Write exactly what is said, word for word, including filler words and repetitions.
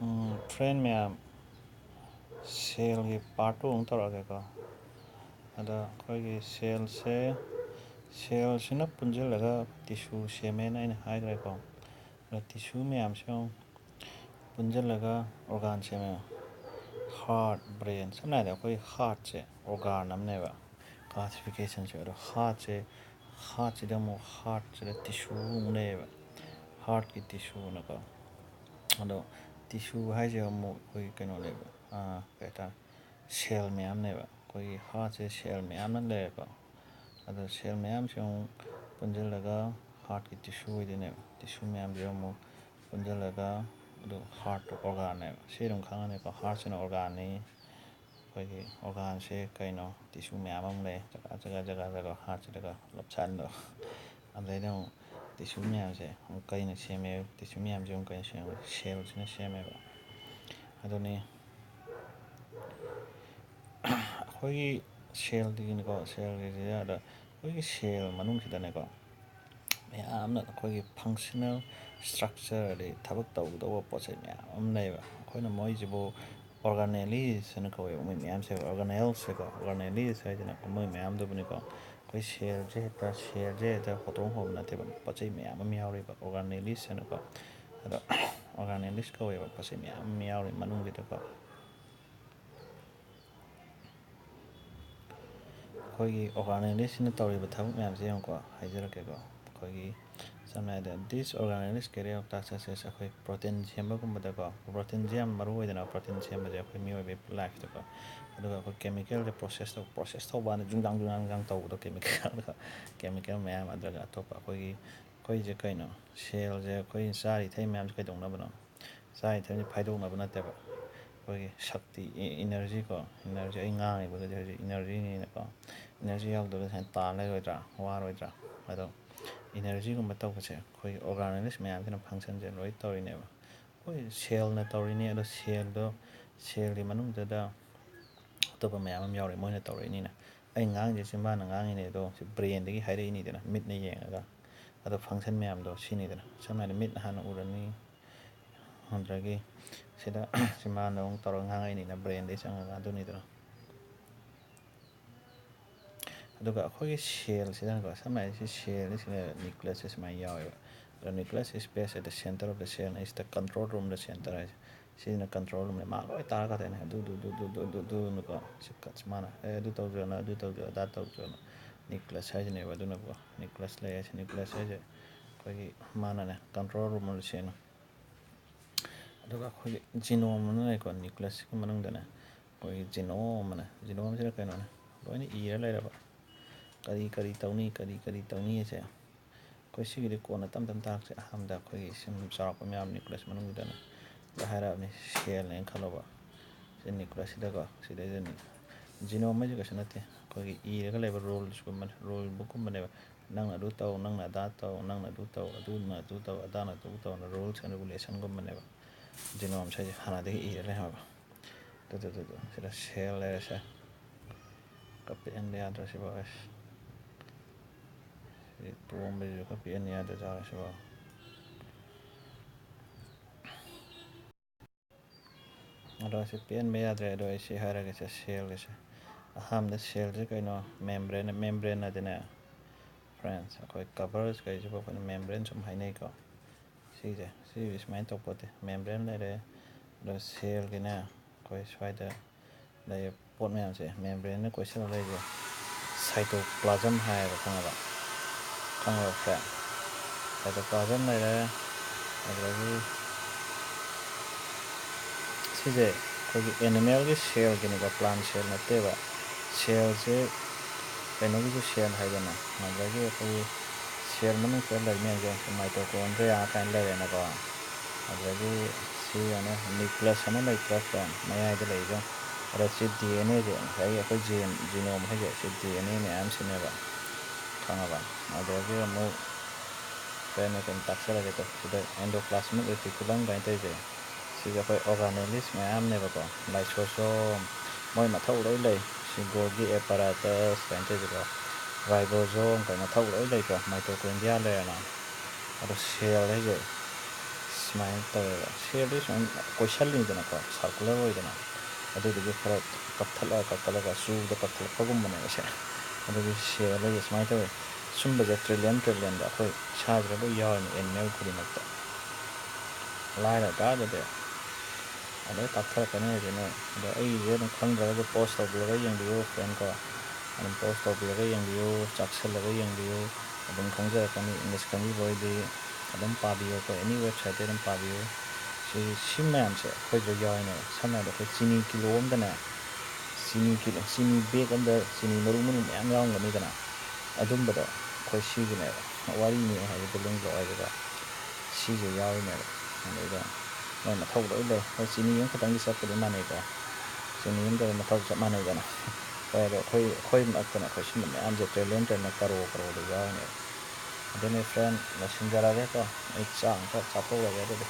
ꯎꯝ, friend ꯃꯌꯥꯝ, cellꯒꯤ partꯇꯨ ꯑꯃꯨꯛ ꯇꯧꯔꯛꯑꯒꯦꯀꯣ꯫ ꯑꯗ ꯑꯩꯈꯣꯏꯒꯤ cellꯁꯦ, cellꯁꯤꯅ ꯄꯨꯟꯁꯤꯜꯂꯒ tissue ꯁꯦꯝꯃꯦꯅ ꯑꯩꯅ ꯍꯥꯏꯈ꯭ꯔꯦꯀꯣ꯫ ꯑꯗ tissue ꯃꯌꯥꯝꯁꯦ ꯑꯃꯨꯛ ꯄꯨꯟꯁꯤꯜꯂꯒ organ ꯁꯦꯝꯃꯦ꯫ Heart, brain, ꯁꯝꯅ ꯍꯥꯏꯔꯕꯗ ꯑꯩꯈꯣꯏ heartꯁꯦ organ ꯑꯃꯅꯦꯕ, classificationꯁꯦ꯫ ꯑꯗꯣ heartꯁꯦ, heartꯁꯤꯗ ꯑꯃꯨꯛ heartꯁꯤꯗ tissue ꯑꯃꯨꯛ ꯂꯩꯌꯦꯕ, heartꯀꯤ tissueꯅꯀꯣ꯫ ꯑꯗꯣ tissue ꯍꯥꯏꯁꯦ ꯑꯃꯨꯛ ꯑꯩꯈꯣꯏ ꯀꯩꯅꯣꯅꯦꯕ, ꯑꯥ, ꯀꯩ ꯍꯥꯏꯇꯥꯔꯦ, cell ꯃꯌꯥꯝꯅꯦꯕ꯫ ꯑꯩꯈꯣꯏꯒꯤ heartꯁꯦ cell ꯃꯌꯥꯝꯅ ꯂꯩꯔꯦꯀꯣ꯫ ꯑꯗꯣ cell ꯃꯌꯥꯝꯁꯦ ꯑꯃꯨꯛ ꯄꯨꯟꯁꯤꯜꯂꯒ heartꯀꯤ tissue ꯑꯣꯏꯗꯣꯏꯅꯦꯕ꯫ Tissue ꯃꯌꯥꯝꯁꯦ ꯑꯃꯨꯛ ꯄꯨꯟꯁꯤꯜꯂꯒ, ꯑꯗꯨ heartꯇꯣ organꯅꯦꯕ꯫ ꯁꯤ ꯑꯗꯨꯝ ꯈꯪꯉꯅꯤꯀꯣ, heartꯁꯤꯅ organꯅꯤ꯫ ꯑꯩꯈꯣꯏꯒꯤ organꯁꯦ ꯀꯩꯅꯣ, tissue ꯃꯌꯥꯝ ꯑꯃ ꯂꯩ, ꯖꯒꯥ ꯖꯒꯥ ꯖꯒꯥ ꯖꯒꯥ heartꯁꯤꯗꯒ ꯄꯨꯂꯞ ꯁꯥꯟꯗꯣ꯫ ꯑꯗꯩꯗ ꯑꯃꯨꯛ tissue ꯃꯌꯥꯝꯁꯦ ꯑꯃꯨꯛ ꯀꯩꯅ ꯁꯦꯝꯃꯦ? Tissue ꯃꯌꯥꯝꯁꯦ ꯑꯃꯨꯛ ꯀꯩꯅ ꯁꯦꯝꯃꯦ? Cellꯁꯤꯅ ꯁꯦꯝꯃꯦꯕ꯫ ꯑꯗꯨꯅꯤ ꯑꯩꯈꯣꯏꯒꯤ cellꯗꯒꯤꯅꯤꯀꯣ, cellꯒꯤꯁꯤꯗ, ꯑꯗ ꯑꯩꯈꯣꯏꯒꯤ cell ꯃꯅꯨꯡꯁꯤꯗꯅꯦꯀꯣ, ꯃꯌꯥꯝꯅ ꯑꯩꯈꯣꯏꯒꯤ functional structure, ꯑꯗꯩ ꯊꯕꯛ ꯇꯧꯒꯗꯧꯕ ꯄꯣꯠ ꯆꯩ ꯃꯌꯥꯝ ꯑꯃ ꯂꯩꯌꯦꯕ꯫ ꯑꯩꯈꯣꯏꯅ ꯃꯣꯏꯁꯤꯕꯨ organelles ꯍꯥꯏꯅ ꯀꯧꯋꯦꯕ, ꯃꯣꯏ ꯃꯌꯥꯝꯁꯦ organelles ꯍꯥꯏꯀꯣ꯫ Organelles ꯍꯥꯏꯁꯤꯅ ꯃꯣꯏ ꯃꯌꯥꯝꯗꯨꯕꯨꯅꯤꯀꯣ꯫ ꯑꯩꯈꯣꯏ cellꯁꯦ ꯍꯦꯛꯇ, cellꯁꯦ ꯍꯦꯛꯇ ꯍꯣꯇꯣꯡ ꯍꯣꯕ ꯅꯠꯇꯦꯕ, ꯄꯣꯠ ꯆꯩ ꯃꯌꯥꯝ ꯑꯃ ꯌꯥꯎꯔꯤꯕ, organelles ꯍꯥꯏꯅꯀꯣ꯫ ꯑꯗꯣ organelles ꯀꯧꯋꯦꯕ, ꯄꯣꯠ ꯆꯩ ꯃꯌꯥꯝ ꯑꯃ ꯌꯥꯎꯔꯤ ꯃꯅꯨꯡꯁꯤꯗꯀꯣ꯫ ꯑꯩꯈꯣꯏꯒꯤ organellesꯁꯤꯅ ꯇꯧꯔꯤꯕ ꯊꯕꯛ ꯃꯌꯥꯝꯁꯦ ꯌꯦꯡꯉꯨꯀꯣ, ꯍꯥꯏꯖꯔꯛꯀꯦꯀꯣ꯫ ꯑꯩꯈꯣꯏꯒꯤ ꯁꯝꯅ ꯍꯥꯏꯔꯕꯗ, these organelles carry out tasks such as, ꯑꯩꯈꯣꯏ protein ꯁꯦꯝꯕꯒꯨꯝꯕꯗꯀꯣ, proteinꯁꯦ ꯌꯥꯝ ꯃꯔꯨ ꯑꯣꯏꯗꯅ, protein ꯁꯦꯝꯕꯁꯦ ꯑꯩꯈꯣꯏ ꯃꯤꯑꯣꯏꯕꯒꯤ lifeꯇꯀꯣ꯫ ꯑꯗꯨꯒ ꯑꯩꯈꯣꯏ chemicalꯁꯦ process ꯇꯧ, process ꯇꯧꯕ ꯍꯥꯏꯅ ꯖꯨꯡꯖꯥꯡ ꯖꯨꯡꯖꯥꯡ ꯖꯨꯡꯖꯥꯡ ꯇꯧꯕꯗꯣ, chemical, chemical ꯃꯌꯥꯝ, ꯑꯗꯨꯒ ꯑꯇꯣꯞꯄ ꯑꯩꯈꯣꯏꯒꯤ, ꯑꯩꯈꯣꯏꯁꯦ ꯀꯩꯅꯣ, cellꯁꯦ ꯑꯩꯈꯣꯏ ꯆꯥꯔꯤ ꯊꯛꯏ ꯃꯌꯥꯝꯁꯦ ꯀꯩꯗꯧꯅꯕꯅꯣ? ꯆꯥꯔꯤ ꯊꯛꯏꯁꯦ ꯐꯥꯏꯗꯣꯛꯅꯕ ꯅꯠꯇꯦꯕ꯫ ꯑꯩꯈꯣꯏꯒꯤ ꯁꯛꯇꯤ, ꯏ-, energy ꯀꯣ, energy, ꯑꯩ ꯉꯥꯡꯉꯤꯕꯒꯁꯦ ꯍꯧꯖꯤꯛ energyꯅꯤꯅꯀꯣ꯫ Energy ꯌꯥꯎꯗꯕꯗ ꯁꯨꯃꯥꯏꯅ ꯇꯥ ꯂꯩꯔꯣꯏꯗ꯭ꯔꯥ, ꯋꯥꯔꯣꯏꯗ꯭ꯔꯥ? ꯑꯗꯣ energyꯒꯨꯝꯕ ꯇꯧꯕꯁꯦ ꯑꯩꯈꯣꯏꯒꯤ organelles ꯃꯌꯥꯝꯁꯤꯅ functionꯁꯦ ꯂꯣꯏ ꯇꯧꯔꯤꯅꯦꯕ꯫ ꯑꯩꯈꯣꯏ cellꯅ ꯇꯧꯔꯤꯅꯤ, ꯑꯗꯣ cellꯗꯣ, cellꯒꯤ ꯃꯅꯨꯡꯗꯨꯗ ꯑꯇꯣꯞꯄ ꯃꯌꯥꯝ ꯑꯃ ꯌꯥꯎꯔꯤ, ꯃꯣꯏꯅ ꯇꯧꯔꯛꯏꯅꯤꯅ꯫ ꯑꯩ ꯉꯥꯡꯉꯤꯁꯦ ꯆꯤꯟꯕꯥꯟꯅ ꯉꯥꯡꯉꯤꯅꯦ, ꯑꯗꯣ ꯁꯤ brainꯗꯒꯤ ꯍꯥꯏꯔꯛꯏꯅꯤꯗꯅ, ꯃꯤꯠꯅ ꯌꯦꯡꯉꯒ꯫ ꯑꯗꯣ function ꯃꯌꯥꯝꯗꯣ ꯁꯤꯅꯤꯗꯅ꯫ ꯁꯝꯅ ꯍꯥꯏꯔꯕꯗ ꯃꯤꯠꯅ ꯍꯥꯟꯅ ꯎꯔꯅꯤ, ꯑꯗꯨꯗꯒꯤ ꯁꯤꯗ ꯁꯤ ꯃꯥꯅ ꯑꯃꯨꯛ ꯇꯧꯔꯒ ꯉꯥꯡꯉꯛꯏꯅꯤꯅ brainꯗꯩ ꯆꯪꯉꯒ ꯑꯗꯨꯅꯤꯗꯅ꯫ ꯑꯗꯨꯒ ꯑꯩꯈꯣꯏꯒꯤ cellꯁꯤꯗꯅꯀꯣ, ꯁꯝꯅ ꯍꯥꯏꯔꯕꯗ ꯁꯤ cellꯅꯤ, ꯁꯤꯅ nucleusꯁꯦ ꯁꯨꯃꯥꯏꯅ ꯌꯥꯎꯋꯦꯕ꯫ ꯑꯗꯣ nucleus is placed at the center of the cell, is the control room, the center ꯍꯥꯏꯁꯦ꯫ ꯁꯤꯅ control roomꯅꯦ, ꯃꯥ ꯂꯣꯏ ꯇꯥꯔ ꯈꯛꯇꯅꯦ꯫ ꯑꯗꯨ, ꯑꯗꯨ, ꯑꯗꯨ, ꯑꯗꯨ, ꯑꯗꯨ, ꯑꯗꯨ, ꯑꯗꯨꯅꯀꯣ꯫ ꯁꯤ ꯀꯠ-, ꯃꯥꯅ, "ꯑꯦ, ꯑꯗꯨ ꯇꯧꯖꯅ, ꯑꯗꯨ ꯇꯧꯖ, ꯑꯗꯥ ꯇꯧꯖꯅ" nucleus ꯍꯥꯏꯁꯤꯅꯦꯕ꯫ ꯑꯗꯨꯅꯀꯣ, nucleus ꯂꯩ ꯍꯥꯏꯁꯦ, nucleus ꯍꯥꯏꯁꯦ ꯑꯩꯈꯣꯏꯒꯤ ꯃꯥꯅꯅꯦ, control room ꯑꯃ ꯁꯦꯝꯃꯦ꯫ ꯑꯗꯨꯒ ꯑꯩꯈꯣꯏꯒꯤ genome ꯑꯃ ꯂꯩꯀꯣ, nucleusꯀꯤ ꯃꯅꯨꯡꯗꯅꯦ ꯑꯩꯈꯣꯏꯒꯤ genome ꯑꯃꯅꯦ꯫ Genomeꯁꯤꯅ ꯀꯩꯅꯣꯅꯦ? ꯂꯣꯏꯅ ꯏꯔ ꯂꯩꯔꯕ꯫ ꯀꯔꯤ ꯀꯔꯤ ꯇꯧꯅꯤ, ꯀꯔꯤ ꯀꯔꯤ ꯇꯧꯅꯤ ꯍꯥꯏꯁꯦ꯫ ꯑꯩꯈꯣꯏ ꯁꯤꯒꯤꯗꯤ ꯀꯣꯟꯅ ꯇꯞ ꯇꯞꯅ ꯇꯥꯛꯁꯦ꯫ ꯑꯍꯥꯟꯕꯗ ꯑꯩꯈꯣꯏꯒꯤ ꯁꯨꯝ ꯆꯥꯎꯔꯥꯛꯄ ꯃꯌꯥꯝ nucleus ꯃꯅꯨꯡꯗꯨꯗꯅꯦ ꯍꯥꯏꯔꯛꯑꯕꯅꯤ, cellꯅꯦꯅ ꯈꯜꯂꯣꯕ꯫ ꯁꯤ nucleusꯁꯤꯗꯀꯣ, ꯁꯤꯗꯩꯗꯅꯤ genome ꯍꯥꯏꯁꯦ ꯀꯩꯁꯨ ꯅꯠꯇꯦ, ꯑꯩꯈꯣꯏꯒꯤ ꯏꯔꯒ ꯂꯩꯕ rulesꯀꯨꯝꯕꯅꯦ, rule bookꯀꯨꯝꯕꯅꯦꯕ꯫ ꯅꯪꯅ ꯑꯗꯨ ꯇꯧ, ꯅꯪꯅ ꯑꯗꯥ ꯇꯧ, ꯅꯪꯅ ꯑꯗꯨ ꯇꯧ, ꯑꯗꯨꯅ ꯑꯗꯨ ꯇꯧ, ꯑꯗꯥꯅ ꯑꯗꯨ ꯇꯧꯅ rules and regulationꯒꯨꯝꯕꯅꯦꯕ꯫ Genomeꯁꯦ ꯍꯥꯟꯅꯗꯒꯤ ꯏꯔ ꯂꯩꯍꯧꯕ꯫ Two, two, two, two. ꯁꯤꯗ cell ꯂꯩꯔꯦꯁꯦ꯫ ꯀꯛꯄ ꯍꯦꯟꯕ ꯌꯥꯗ꯭ꯔꯦ ꯁꯤꯐꯥꯎ, ꯑꯁ꯫ ꯁꯤ ꯄꯣꯝꯕꯁꯤꯁꯨ ꯀꯛꯄ ꯍꯦꯟꯕ ꯌꯥꯗ꯭ꯔꯦ, ꯆꯥꯔꯦ ꯁꯤꯐꯥꯎ꯫ ꯑꯗꯣ ꯁꯤ ꯄꯦꯟꯕ ꯌꯥꯗ꯭ꯔꯦ꯫ ꯑꯗꯣ ꯑꯩ ꯁꯤ ꯍꯥꯏꯔꯒꯦꯁꯦ, cellꯒꯤꯁꯦ꯫ ꯑꯍꯥꯟꯕꯗ cellꯁꯦ ꯀꯩꯅꯣ? Membrane꯫ Membrane ꯑꯗꯨꯅꯦ, friends, ꯑꯩꯈꯣꯏ covers ꯀꯩꯁꯤꯕꯨ ꯑꯩꯈꯣꯏꯅ membrane ꯁꯨꯝ ꯍꯥꯏꯅꯩꯀꯣ꯫ ꯁꯤꯁꯦ, ꯁꯤ ꯁꯨꯃꯥꯏꯅ ꯇꯧ ꯄꯣꯠꯇꯦ꯫ Membrane ꯂꯩꯔꯦ, ꯑꯗꯣ cellꯒꯤꯅꯦ, ꯑꯩꯈꯣꯏ ꯁ꯭ꯋꯥꯏꯗ ꯂꯩꯔꯤꯕ ꯄꯣꯠ ꯃꯌꯥꯝꯁꯦ, membranena ꯀꯣꯏꯁꯤꯜꯂ ꯂꯩꯔꯤꯁꯦ cytoplasm ꯍꯥꯏꯌꯦꯕ, ꯈꯪꯉꯕ? ꯈꯪꯉꯕ, friend? Cytoplasm ꯂꯩꯔꯦ, ꯑꯗꯨꯗꯒꯤ ꯁꯤꯁꯦ ꯑꯩꯈꯣꯏꯒꯤ animalꯒꯤ cellꯒꯤꯅꯦꯕ, plant cell ꯅꯠꯇꯦꯕ꯫ Cellꯁꯦ ꯀꯩꯅꯣꯒꯤꯁꯨ cell ꯍꯥꯏꯗꯅ, ꯑꯗꯨꯗꯒꯤ ꯑꯩꯈꯣꯏꯒꯤ cell ꯃꯅꯨꯡꯗ ꯂꯩ ꯃꯌꯥꯝꯁꯦ mitochondria ꯀꯥꯏꯅ ꯂꯩꯔꯦꯅꯀꯣ꯫ ꯑꯗꯨꯗꯒꯤ ꯁꯤ ꯌꯦꯡꯉꯨꯅꯦ, nucleus ꯑꯃ ꯂꯩꯇ꯭ꯔꯥ, friend? ꯃꯌꯥꯏꯗ ꯂꯩꯔꯤꯁꯦ꯫ ꯑꯗ ꯁꯤ DNAꯁꯦ, ꯉꯁꯥꯏꯒꯤ ꯑꯩꯈꯣꯏ gen-, genome ꯍꯥꯏꯁꯦ, ꯁꯤ DNA ꯃꯌꯥꯝꯁꯤꯅꯦꯕ, ꯈꯪꯉꯕ? ꯑꯗꯒꯤ ꯑꯃꯨꯛ ꯀꯩꯅꯣ, ꯀꯩꯅꯣ ꯇꯥꯛꯆꯔꯒꯦ ꯇꯧ꯫ ꯁꯤꯗ endoplasmic reticulum ꯀꯥꯏꯅ ꯇꯧꯔꯤꯁꯦ, ꯁꯤꯁꯦ ꯑꯩꯈꯣꯏ organelles ꯃꯌꯥꯝꯅꯦꯕꯀꯣ, lysosome, ꯃꯣꯏ ꯃꯊꯧ ꯂꯣꯏ ꯂꯩ꯫ ꯁꯤ Golgi apparatus ꯀꯥꯏꯅ ꯇꯧꯔꯤꯁꯦꯀꯣ, ribosome ꯀꯥꯏꯅ ꯃꯊꯧ ꯂꯣꯏ ꯂꯩꯀꯣ, mitochondria ꯂꯩꯔꯦꯅ꯫ ꯑꯗꯣ cell ꯍꯥꯏꯁꯦ, ꯁꯨꯃꯥꯏꯅ ꯇꯧꯋꯦꯕ, ꯁꯦꯜꯗꯤ ꯁꯨꯃꯥꯏꯅ ꯀꯣꯏꯁꯜꯂꯤꯗꯅꯀꯣ, ꯁꯥꯔꯀꯨꯂꯔ ꯑꯣꯏꯗꯅ, ꯑꯗꯨꯗꯨꯒꯤ ꯈꯔ ꯀꯛꯊꯠꯂꯒ ꯀꯛꯊꯠꯂꯒ ꯆꯨꯗ ꯀꯛꯊꯠꯂꯛꯄꯒꯨꯝꯕꯅꯦꯕ ꯁꯦ꯫ ꯑꯗꯨꯒꯤ ꯁꯦꯜ ꯂꯩꯌꯦ ꯁꯨꯃꯥꯏꯅ ꯇꯧꯋꯦ꯫ ꯁꯨꯝꯕꯁꯦ ꯇ꯭ꯔꯤꯂꯤꯌꯟ ꯇ꯭ꯔꯤꯂꯤꯌꯟꯗ ꯑꯩꯈꯣꯏ ꯏꯁꯥꯁꯤꯗ ꯂꯣꯏ ꯌꯥꯎꯔꯤꯅꯦ, ꯑꯦꯅꯤꯃꯦꯜ ꯈꯨꯗꯤꯡꯃꯛꯇ꯫ ꯂꯥꯏꯔ ꯀꯥꯗꯗꯤ ꯑꯗꯩ ꯀꯛꯊꯔꯛꯀꯅꯤ ꯍꯥꯏꯁꯦ ꯅꯣꯏ꯫ ꯑꯗꯣ ꯑꯩꯁꯦ ꯑꯗꯨꯝ ꯈꯪꯗ꯭ꯔꯒꯁꯨ ꯄꯣꯁ ꯇꯧꯕꯤꯔꯒ ꯌꯦꯡꯕꯤꯌꯨ ꯐ꯭ꯔꯦꯟ ꯀꯣ, ꯑꯗꯨꯝ ꯄꯣꯁ ꯇꯧꯕꯤꯔꯒ ꯌꯦꯡꯕꯤꯌꯨ, ꯆꯥꯛꯁꯤꯜꯂꯒ ꯌꯦꯡꯕꯤꯌꯨ, ꯑꯗꯨꯝ ꯈꯪꯖꯔꯛꯀꯅꯤ꯫ ꯏꯪꯂꯤꯁ ꯈꯪꯕꯤꯕ ꯑꯣꯏꯗꯤ ꯑꯗꯨꯝ ꯄꯥꯕꯤꯌꯨ, ꯑꯩꯈꯣꯏ ꯑꯦꯅꯤ ꯋꯦꯕꯁꯥꯏꯠꯇ ꯑꯗꯨꯝ ꯄꯥꯕꯤꯌꯨ꯫ ꯁꯤ ꯁꯤ ꯃꯌꯥꯝꯁꯦ ꯑꯩꯈꯣꯏꯁꯨ ꯌꯥꯎꯔꯤꯅꯦꯕ꯫ ꯁꯝꯅ ꯍꯥꯏꯔꯕꯗ ꯑꯩꯈꯣꯏ ꯆꯤꯅꯤ ꯀꯤꯂꯣ ꯑꯃꯗꯅꯦ, ꯆꯤꯅꯤ ꯀꯤꯂꯣ, ꯆꯤꯅꯤ ꯕꯦꯒ ꯑꯃꯗ ꯆꯤꯅꯤ ꯃꯔꯨ ꯃꯔꯨ ꯃꯌꯥꯝ ꯌꯥꯎꯔꯝꯒꯅꯤꯗꯅ, ꯑꯗꯨꯝꯕꯗꯣ ꯑꯩꯈꯣꯏ ꯁꯤꯒꯤꯅꯦꯕ ꯋꯥꯔꯤꯅꯤ ꯍꯥꯏꯗꯤ ꯕꯤꯜꯗꯤꯡ ꯕ꯭ꯂꯣꯛ ꯍꯥꯏꯁꯤꯀꯣ꯫ ꯁꯤꯁꯦ ꯌꯥꯎꯔꯤꯅꯦꯕ꯫ ꯑꯗꯩꯗ ꯃꯣꯏ ꯃꯊꯧ ꯂꯣꯏ ꯂꯩ꯫ ꯍꯣꯏ, ꯆꯤꯅꯤ ꯑꯃꯈꯛꯇꯪꯒꯤ ꯆꯠꯄꯗꯤ ꯃꯥꯟꯅꯩꯀꯣ, ꯆꯤꯅꯤ ꯑꯃꯗ ꯃꯊꯧ ꯆꯞ ꯃꯥꯟꯅꯩꯗꯅ꯫ ꯍꯣꯏ, ꯑꯗꯣ ꯑꯩꯈꯣꯏ ꯑꯩꯈꯣꯏ ꯃꯔꯛꯇꯅ ꯑꯩꯈꯣꯏ ꯁꯨꯝꯕ ꯃꯌꯥꯝꯁꯦ ꯇ꯭ꯔꯤꯂꯤꯌꯟ ꯇ꯭ꯔꯤꯂꯤꯌꯟ ꯀꯔꯣꯔ ꯀꯔꯣꯔꯗ ꯌꯥꯎꯔꯤꯅꯦꯕ꯫ ꯑꯗꯨꯅꯦ ꯐ꯭ꯔꯦꯟ, ꯂꯣꯏꯁꯤꯟꯖꯔꯒꯦꯀꯣ꯫ ꯑꯩ ꯆꯥꯛ ꯑꯃꯈꯛ ꯆꯥꯊꯣꯛꯎꯔꯒꯦ ꯑꯗꯨꯗꯤ꯫